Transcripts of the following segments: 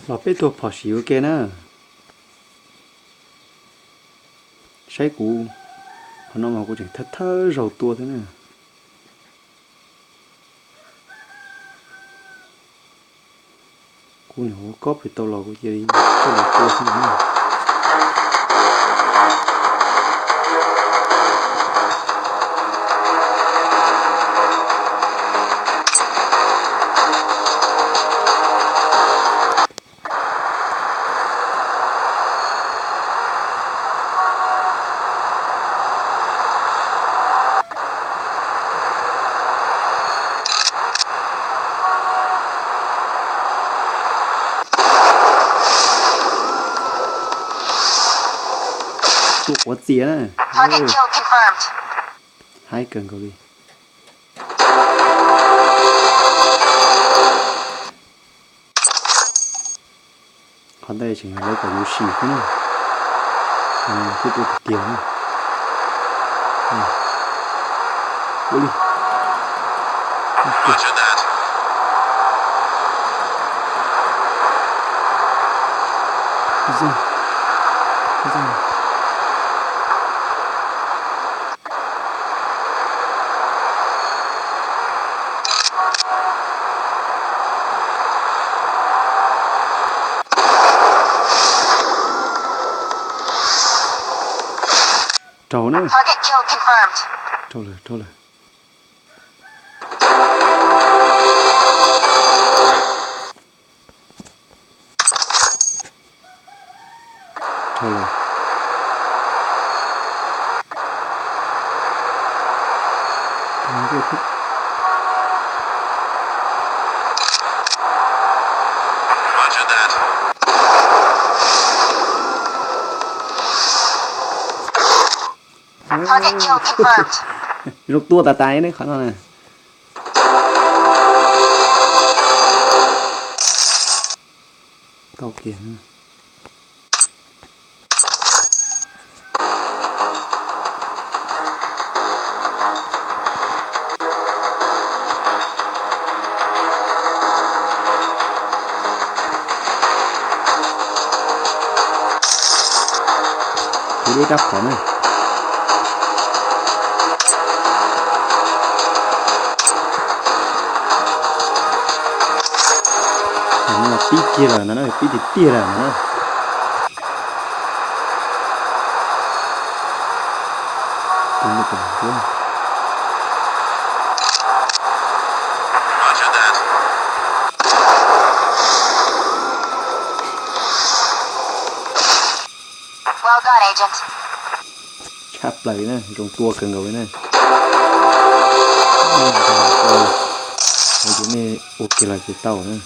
Los peb tua phom sim ua ke na. Saib kuv, qhov no mas kuv tseem thawj thawj zaug tua thiab na. Kuv niam ua kob pem tau los kuv cia li coj los tua xwb na. Tua quav txias na. Haib kawg nkaus li. Qhov ntawd tseem yog lawv kom yus sim xwb na. Kuj tua tiag tiag na. Ua li. Raug na. Raug lawm, raug lawm. Raug lawm. Zoo tua tas tas ne qhov no na. Tau kiag. Kuv lub rab phom na. Pib kiag lawm ntag na, pib tiag tiag lawm ntag na. Tshaj plaws na, zoo tua kawg nkaus li na. Ua ces nej ua kiag los ces tau na.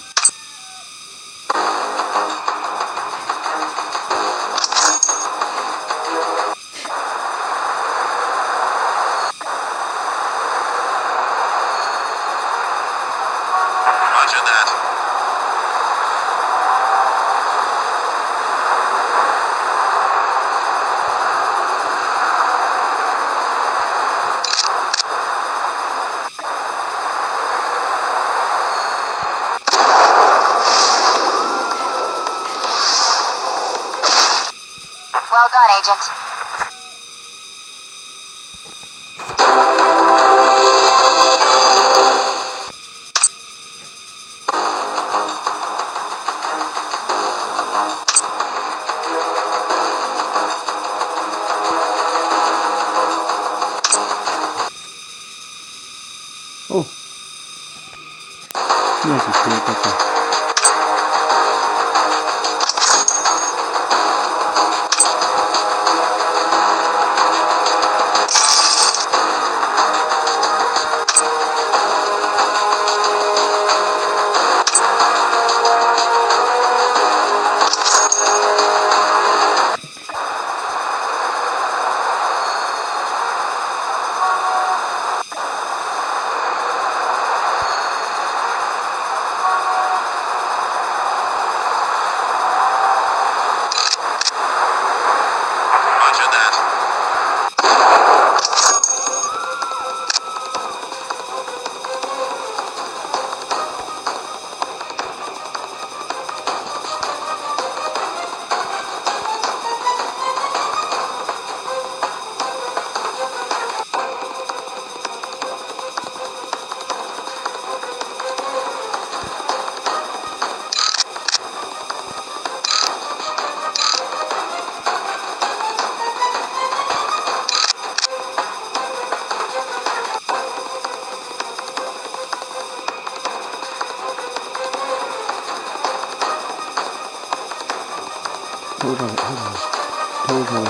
Target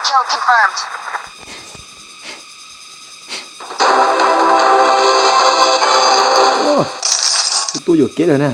kill confirmed. Ua, tus tub yuam kev lawm na.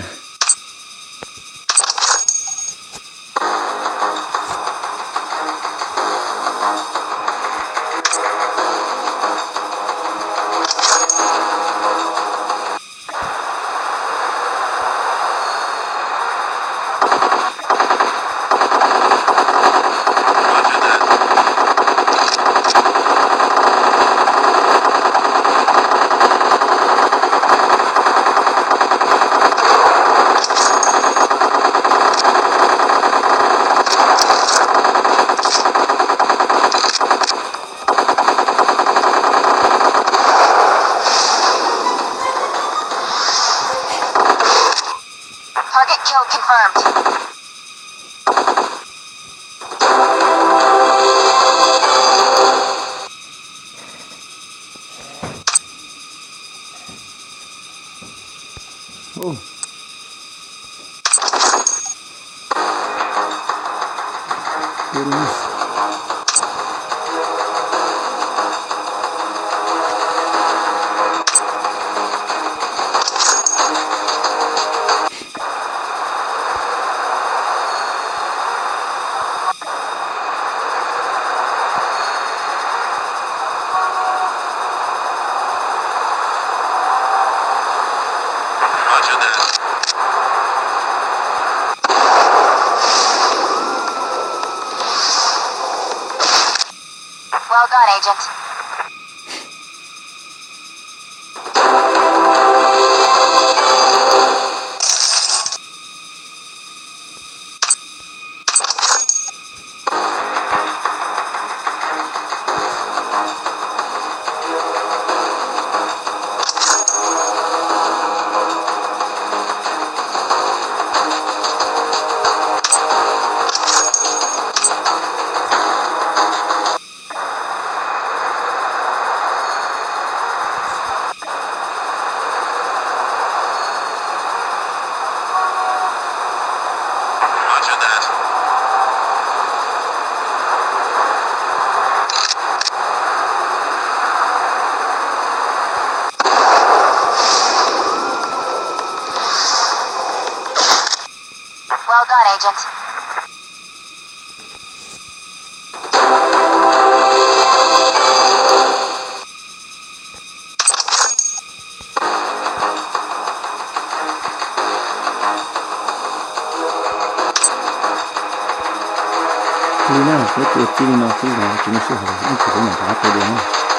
Target kill confirmed. Roger that. Well done, Agent. Roger that. Well done, Agent. Li na, peb tua tib li no xwb los tsis muaj sij hawm ib chim peb mam rov qab tua dua na.